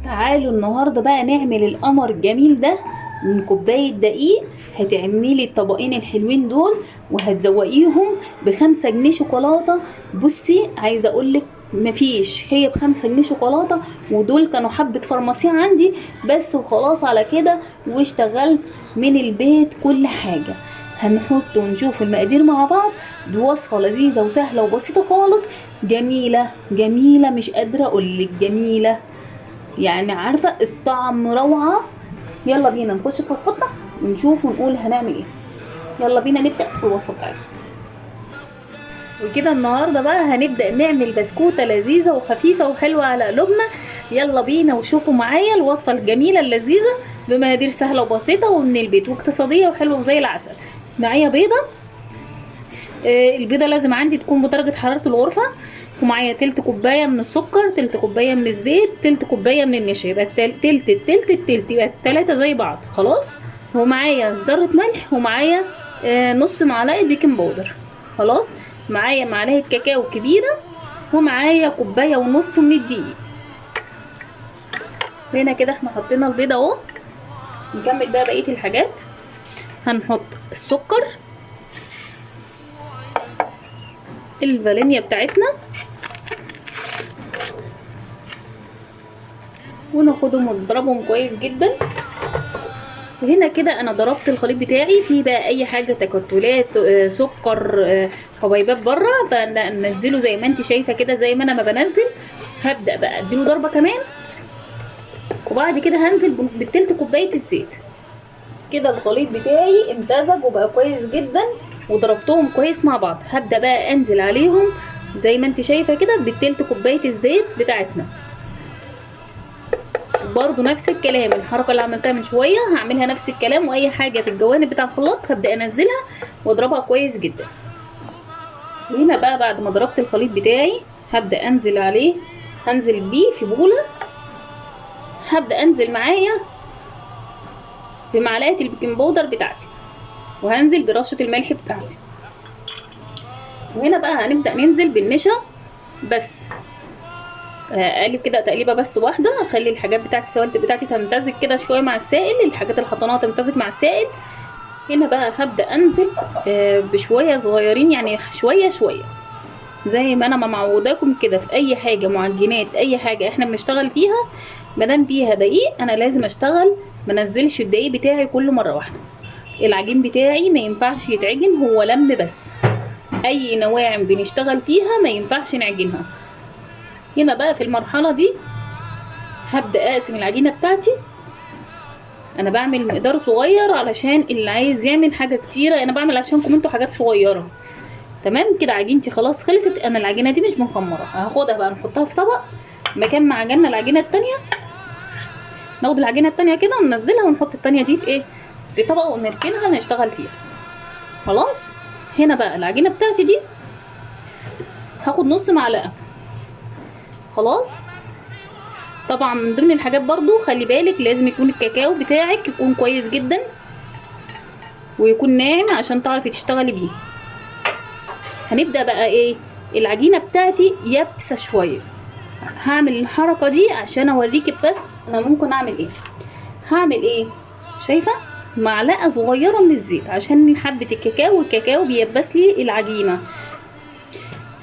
تعالوا النهارده بقى نعمل القمر الجميل ده من كوباية دقيق. هتعملي الطبقين الحلوين دول وهتزوقيهم ب5 جنيه شوكولاتة. بصي عايزه اقولك مفيش، هي ب5 جنيه شوكولاتة، ودول كانوا حبه فارماسيه عندي بس وخلاص على كده، واشتغلت من البيت كل حاجة. هنحط ونشوف المقادير مع بعض بوصفه لذيذة وسهلة وبسيطة خالص، جميلة جميلة مش قادرة اقولك جميلة، يعني عارفه الطعم روعه. يلا بينا نخش في وصفتنا ونشوف ونقول هنعمل ايه. يلا بينا نبدا في الوصفة بتاعتنا. وكده النهارده بقى هنبدا نعمل بسكوته لذيذة وخفيفة وحلوه على قلوبنا. يلا بينا وشوفوا معايا الوصفة الجميلة اللذيذة بمقادير سهلة وبسيطة ومن البيت واقتصادية وحلوه وزي العسل. معايا بيضة، البيضة لازم عندي تكون بدرجة حرارة الغرفة، ومعايا تلت كوباية من السكر، تلت كوباية من الزيت، تلت كوباية من النشا، يبقى تلت التلت التلت، يبقى التلاتة زي بعض خلاص. ومعايا ذره ملح، ومعايا نص معلقه baking powder خلاص، معايا معلقه كاكاو كبيرة، ومعايا كوباية ونص من الدقيق. هنا كده احنا حطينا البيضة اهو. نكمل بقى بقية الحاجات. هنحط السكر، الفانيليا بتاعتنا، وناخدهم ونضربهم كويس جدا. وهنا كده انا ضربت الخليط بتاعي، فيه بقى اي حاجة تكتلات، سكر، حبيبات بره، فننزله زي ما انت شايفه كده، زي ما انا ما بنزل. هبدا بقى اديله ضربه كمان، وبعد كده هنزل بالتلت كوباية الزيت. كده الخليط بتاعي امتزج وبقى كويس جدا، وضربتهم كويس مع بعض. هبدا بقى انزل عليهم زي ما انت شايفه كده بالتلت كوباية الزيت بتاعتنا. برضو نفس الكلام، الحركة اللي عملتها من شوية هعملها نفس الكلام، واي حاجة في الجوانب بتاع الخلاط هبدا انزلها واضربها كويس جدا. وهنا بقى بعد ما ضربت الخليط بتاعي هبدا انزل عليه، هنزل بيه في بوله. هبدا انزل معايا بمعلقه ال baking powder بتاعتي، وهنزل برشه الملح بتاعتي. وهنا بقى هنبدا ننزل بالنشا بس، اقلب كده تقليبه بس واحدة، اخلي الحاجات بتاعتي السوائل بتاعتي تمتزج كده شوية مع السائل، الحاجات اللي حطيناها تمتزج مع السائل. هنا بقى هبدا انزل بشوية صغيرين، يعني شوية شوية زي ما انا ما معوداكم كده في اي حاجة، معجنات اي حاجة احنا بنشتغل فيها مادام فيها دقيق انا لازم اشتغل، ما انزلش الدقيق بتاعي كله مرة واحدة. العجين بتاعي ما ينفعش يتعجن، هو لم بس، اي نواعم بنشتغل فيها ما ينفعش نعجنها. هنا بقى في المرحلة دي هبدأ اقسم العجينة بتاعتي. انا بعمل مقدار صغير علشان اللي عايز يعمل حاجة كتيرة، انا بعمل عشانكم انتوا حاجات صغيرة. تمام كده عجينتي خلاص خلصت. انا العجينة دي مش مخمرة، هاخدها بقى نحطها في طبق مكان ما عجلنا العجينة التانية. ناخد العجينة التانية كده وننزلها، ونحط التانية دي في ايه، في طبق ونركنها نشتغل فيها خلاص. هنا بقى العجينة بتاعتي دي هاخد نص معلقة خلاص. طبعا من ضمن الحاجات برضو خلي بالك لازم يكون الكاكاو بتاعك يكون كويس جدا ويكون ناعم عشان تعرفي تشتغلي بيه. هنبدأ بقى ايه، العجينة بتاعتي يابسة شوية، هعمل الحركة دي عشان اوريكي بس انا ممكن اعمل ايه. هعمل ايه، شايفة معلقة صغيرة من الزيت عشان حبة الكاكاو، والكاكاو بيبس لي العجينة.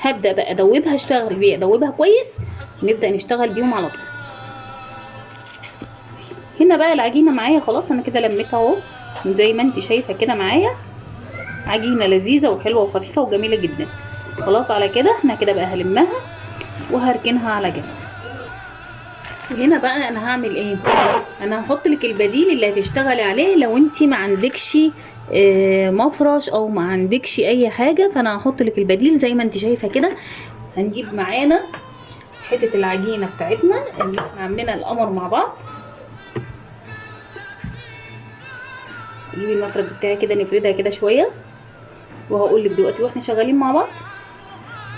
هبدأ بقى ادوبها، اشتغل بيها، ادوبها كويس، نبدأ نشتغل بيهم على طول. هنا بقى العجينة معايا خلاص، انا كده لميتها اهو زي ما انت شايفة كده معايا، عجينة لذيذة وحلوة وخفيفة وجميلة جدا. خلاص على كده احنا كده بقى هلمها وهركنها على جنب. وهنا بقى انا هعمل ايه، انا هحط لك البديل اللي هتشتغلي عليه لو انت ما عندكش مفرش او ما عندكش اي حاجة، فانا هحط لك البديل زي ما انت شايفة كده. هنجيب معانا حتة العجينة بتاعتنا اللي احنا عاملينها القمر مع بعض، نجيب المفرد بتاعي كده نفردها كده شوية، وهقول لك دلوقتي واحنا شغالين مع بعض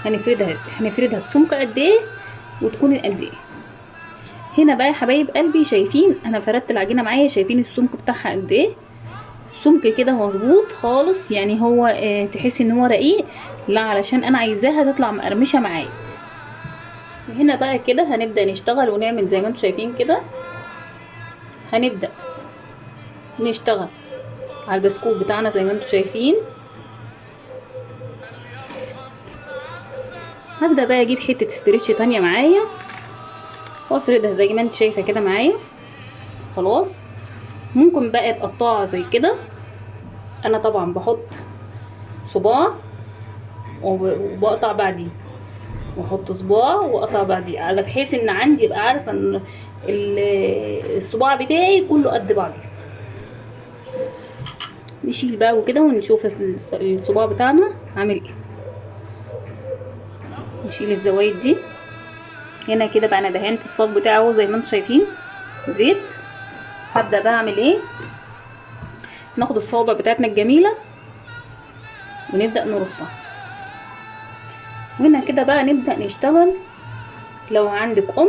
هنفردها بسمك قد ايه وتكون قد ايه. هنا بقى يا حبايب قلبي شايفين انا فردت العجينة معايا، شايفين السمك بتاعها قد ايه، السمك كده مظبوط خالص، يعني هو تحسي ان هو رقيق، لا علشان انا عايزاها تطلع مقرمشه معايا. وهنا بقى كده هنبدأ نشتغل ونعمل زي ما انتم شايفين كده. هنبدأ نشتغل على البسكوت بتاعنا زي ما انتم شايفين. هبدأ بقى اجيب حتة stretch تانية معايا وافردها زي ما انت شايفة كده معايا. خلاص ممكن بقى بقطعها زي كده. انا طبعا بحط صباع وبقطع بعديه، واحط صباع واقطع بعديه، على بحيث ان عندي ابقى عارفه ان الصباع بتاعي كله قد بعضيه. نشيل بقى وكده ونشوف الصباع بتاعنا عامل ايه. نشيل الزوايد دي. هنا كده بقى انا دهنت الصاج بتاعه زي ما انتم شايفين زيت. هبدأ بقى اعمل ايه؟ ناخد الصوابع بتاعتنا الجميلة ونبدأ نرصها. وهنا كده بقى نبدأ نشتغل. لو عندك ام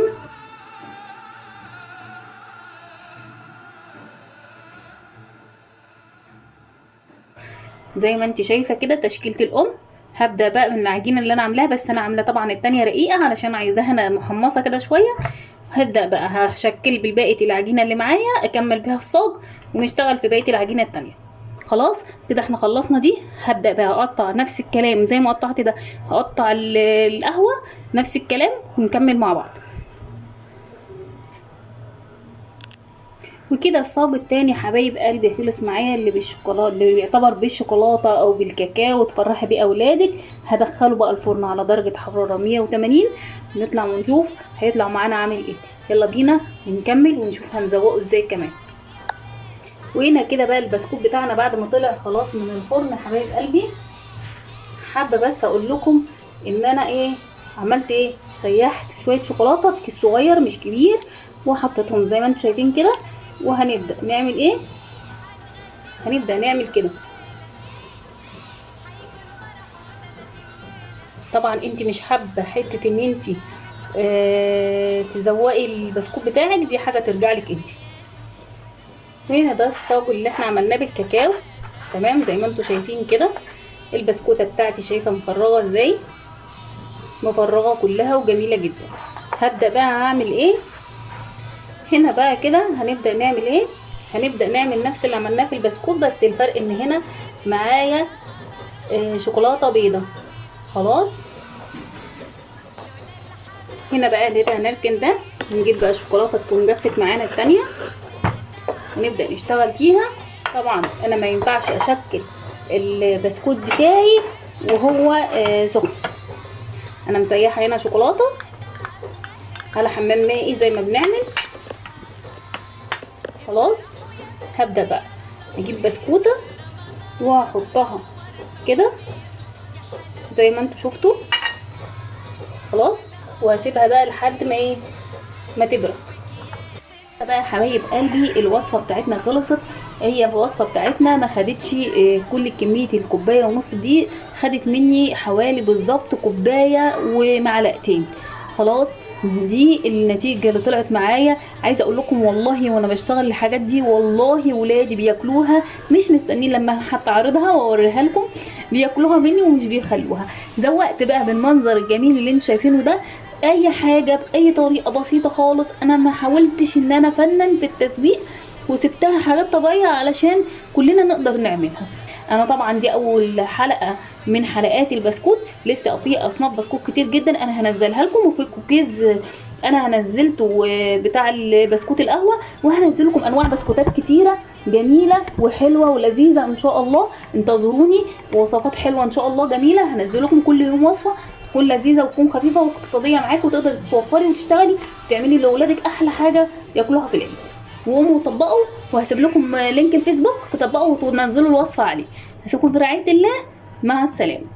زي ما انت شايفة كده تشكيلة الام. هبدأ بقى من العجينة اللي انا عاملاها، بس انا عاملة طبعا التانية رقيقة علشان عايزاها انا محمصة كده شوية. هبدأ بقى هشكل بالباقي العجينة اللي معايا، اكمل بيها الصاج ونشتغل في بقية العجينة التانية. خلاص كده احنا خلصنا دي. هبدأ بقى اقطع نفس الكلام زي ما قطعت ده، هقطع القهوة نفس الكلام ونكمل مع بعض. وكده الصاج التاني حبايب قلبي خلص معايا، اللي بالشوكولاته، اللي بيعتبر بالشوكولاته او بالكاكاو وتفرحي بيه اولادك. هدخله بقى الفرن على درجه حرارة 180، نطلع ونشوف هيطلع معانا عامل ايه. يلا بينا نكمل ونشوف هنزوقه ازاي كمان. وهنا كده بقى البسكوت بتاعنا بعد ما طلع خلاص من الفرن حبايب قلبي. حابة بس اقول لكم ان انا ايه عملت ايه، سيحت شوية شوكولاتة في كيس صغير مش كبير وحطيتهم زي ما انتم شايفين كده. وهنبدأ نعمل ايه، هنبدأ نعمل كده. طبعا انت مش حابة حتة ان انت تزوقي البسكوت بتاعك، دي حاجة ترجع لك انت. هنا ده الصاج اللي احنا عملناه بالكاكاو، تمام زي ما انتم شايفين كده. البسكوتة بتاعتي شايفة مفرغة ازاي، مفرغة كلها وجميلة جدا. هبدأ بقى هعمل ايه هنا بقى كده، هنبدأ نعمل ايه، هنبدأ نعمل نفس اللي عملناه في البسكوت، بس الفرق ان هنا معايا شوكولاتة بيضة. خلاص هنا بقى نبقى نركن ده، نجيب بقى شوكولاتة تكون جفت معانا التانية ونبدأ نشتغل فيها. طبعا انا ما ينفعش اشكل البسكوت بتاعي وهو سخن. انا مسيحة هنا شوكولاتة على حمام مائي زي ما بنعمل. خلاص هبدأ بقى اجيب بسكوتة واحطها كده زي ما انتوا شفتوا. خلاص وهسيبها بقى لحد ما ايه، ما تبرد. بقى يا حبايب قلبي الوصفة بتاعتنا خلصت. هي الوصفة بتاعتنا ما خدتش كل كمية الكوباية ونص دي، خدت مني حوالي بالظبط كوباية ومعلقتين. خلاص دي النتيجة اللي طلعت معايا. عايزه اقول لكم والله وانا بشتغل الحاجات دي والله ولادي بياكلوها، مش مستنيين لما حتى اعرضها واوريها لكم، بياكلوها مني ومش بيخلوها. زوقت بقى بالمنظر الجميل اللي انتوا شايفينه ده، اي حاجة باي طريقه بسيطة خالص. انا ما حاولتش ان انا افنن في التسويق وسبتها حاجات طبيعية علشان كلنا نقدر نعملها. انا طبعا دي اول حلقة من حلقات البسكوت، لسه في اصناف بسكوت كتير جدا انا هنزلها لكم، وفي كوكيز انا هنزلته بتاع البسكوت القهوة، وهنزل لكم انواع بسكوتات كتيرة جميلة وحلوه ولذيذه ان شاء الله. انتظروني، وصفات حلوة ان شاء الله جميلة، هنزل لكم كل يوم وصفه تكون لذيذة وتكون خفيفة واقتصادية معاك، وتقدر توفري وتشتغلي وتعملي لاولادك احلى حاجة ياكلوها في العيد. وقوموا طبقوا، وهسيب لكم link الفيسبوك تطبقوا وتنزلوا الوصفة عليه. هسيبكم في رعاية الله، مع السلامة.